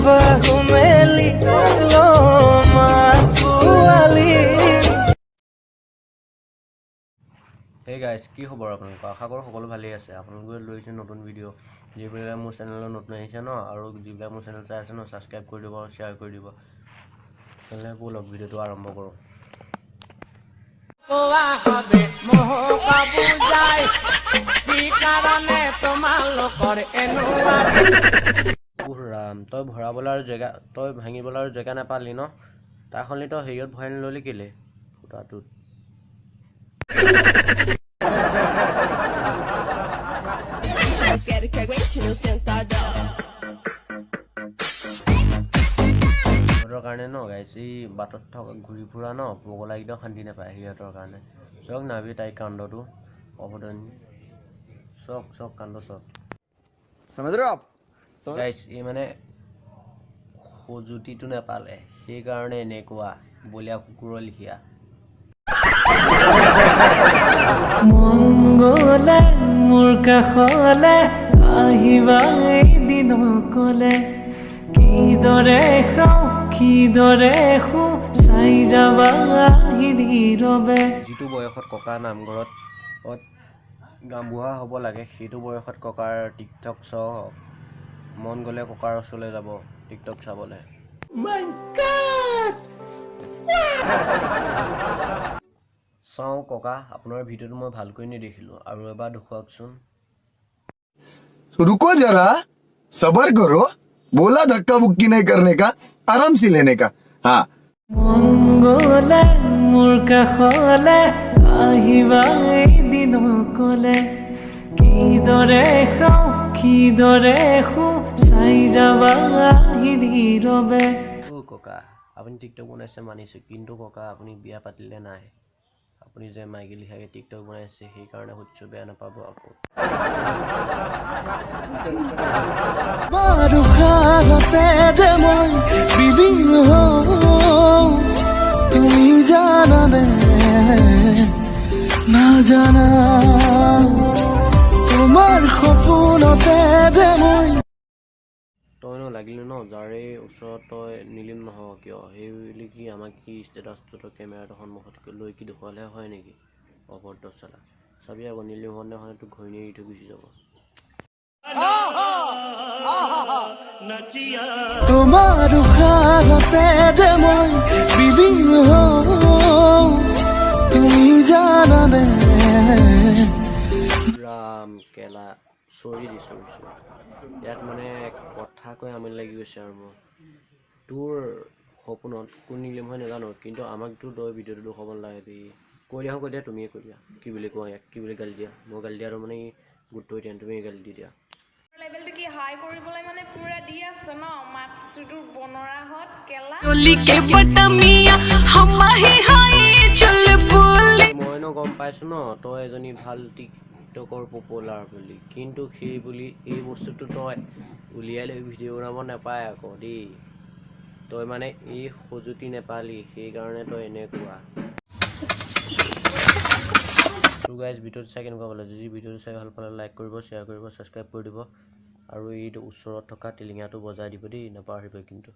দুবাহু মেলি মাতোৱালি। Hey guys, কি খবৰ আপোনালোকৰ? আশা কৰোঁ সকলো ভালেই আছে। আপোনালোকে লৈ আহিছোঁ নতুন ভিডিঅ'। যিবিলাক মোৰ চেনেলত নতুন আহিছে ন আৰু যিবিলাক মোৰ চেনেল চাই আছে ন, ছাবস্ক্ৰাইব কৰি দিব আৰু শ্বেয়াৰ কৰি দিব। তেনেহ'লে ব'লক, ভিডিঅ'টো আৰম্ভ কৰোঁ। কোৱা হবে মোহকা বুজাই কি কাৰণে তোমালোকৰ এনেকুৱা। উহ ৰাম, তই ভৰাবলৈ আৰু জেগা, তই ভাঙিবলৈ আৰু জেগা নাপালি ন? তাৰ সলনি তই হেৰিয়ত ভৰাই নল'লি কেলে ফুটাটোত? Mas quero que aguente meu sentadão. সিহঁতৰ কাৰণে ন গাইজ, এই বাটত থকা ঘূৰি ফুৰা ন পগলাকেইটাও শান্তি নাপায় সিহঁতৰ কাৰণে। চাওক নাবি তাইৰ কাণ্ডটো, অভদনী, চাওক চাওক কাণ্ড চাওক। समझ रहे हो आप? গাইজ, এই মানে খজুতিটো নাপালে, সেইকাৰণে এনেকুৱা বলীয়া কুকুৰৰ লিখীয়া। মন গ'লে মোৰ কাষলে আহিবা এদিন অকলে, কিদৰে খাওঁ কিদৰে শু চাই যাবা আহি নীৰৱে। যিটো বয়সত ককা নামঘৰত গামবুঢ়া হ'ব লাগে, সেইটো বয়সত ককাৰ টিকটক চাওক। মন গ'লে ককাৰ ওচৰলৈ যাব টিকটক চাবলৈ। চাওঁ ককা, আপোনাৰ ভিডিঅ'টো মই ভালকৈ নেদেখিলোঁ, আৰু এবাৰ দেখুৱাওকচোন। रुको जरा, सबर करो। बोला धक्का बुक्की नहीं करने का, आराम से लेने का। हाँ। মন গ'লে মোৰ কাষলে আহিবা এদিন অকলে, কিদৰে খাওঁ কিদৰে শু চাই যাবা আহি নীৰৱে। অ' ককা, আপুনি টিকটক বনাইছে মানিছোঁ, কিন্তু ককা আপুনি বিয়া পাতিলে নাই? আপুনি যে মাইকী লিখাকৈ টিকটক বনাইছে সেইকাৰণে সুধিছোঁ, বেয়া নাপাব আকৌ। উশাহতে যে মই বিলীন হওঁ তুমি জানানে নাজানা, তোমাৰ সপোনতে যে মই। তইনো লাগিলি ন যাৰে ওচৰত তই নীলিম নহৱ কিয়, সেই বুলি কি আমাক কি ষ্টেটাছটো তই কেমেৰাটো সন্মুখত লৈ কি দেখুৱালেহে হয় নেকি? অভদ্ৰ চালা, চাবি আকৌ নীলিম হোৱা দিনাখনে তোক ঘৈণীয়ে এৰি থৈ গুচি যাব। তোমাৰ উশাহতে যে মই বিলীন হওঁ তুমি জানানে। ৰাম কেলা, চৰি দিছোঁ চৰি, ইয়াত মানে কথা কৈ আমনি লাগি গৈছে আৰু মোৰ। তোৰ সপোনত কোন নীলিম হয় নাজানো, কিন্তু আমাকতো তই ভিডিঅ'টো দেখুৱাব নালাগে বে। কৈ দিয়া, কৈ দিয়া, তুমিয়ে কৈ দিয়া, কি বুলি কোৱা ইয়াক, কি বুলি গালি দিয়া? মই গালি দিয়াটো মানে গুৰুত্ব দিয়া, তুমি গালি দি দিয়া। লেভেলটো কি হাই কৰিবলৈ মানে পুৰা দি আছে ন মাস্কটো বনৰাহত কেলা। মইনো গম পাইছোঁ ন তই এজনী ভাল টিকটকৰ পপুলাৰ বুলি, কিন্তু সেই বুলি এই বস্তুটো তই উলিয়াই লৈ ভিডিঅ' বনাব নাপায় আকৌ দেই। তই মানে এই সঁজুতি নেপালি, সেইকাৰণে তই এনেকুৱা। তো গাইজ, ভিডিঅ'টো চাই কেনেকুৱা পালে? যদি ভিডিঅ'টো চাই ভাল পালে লাইক কৰিব, শ্বেয়াৰ কৰিব, ছাবস্ক্ৰাইব কৰি দিব আৰু এইটো ওচৰত থকা টিলিঙাটো বজাই দিব দেই, নাপাহৰিব কিন্তু।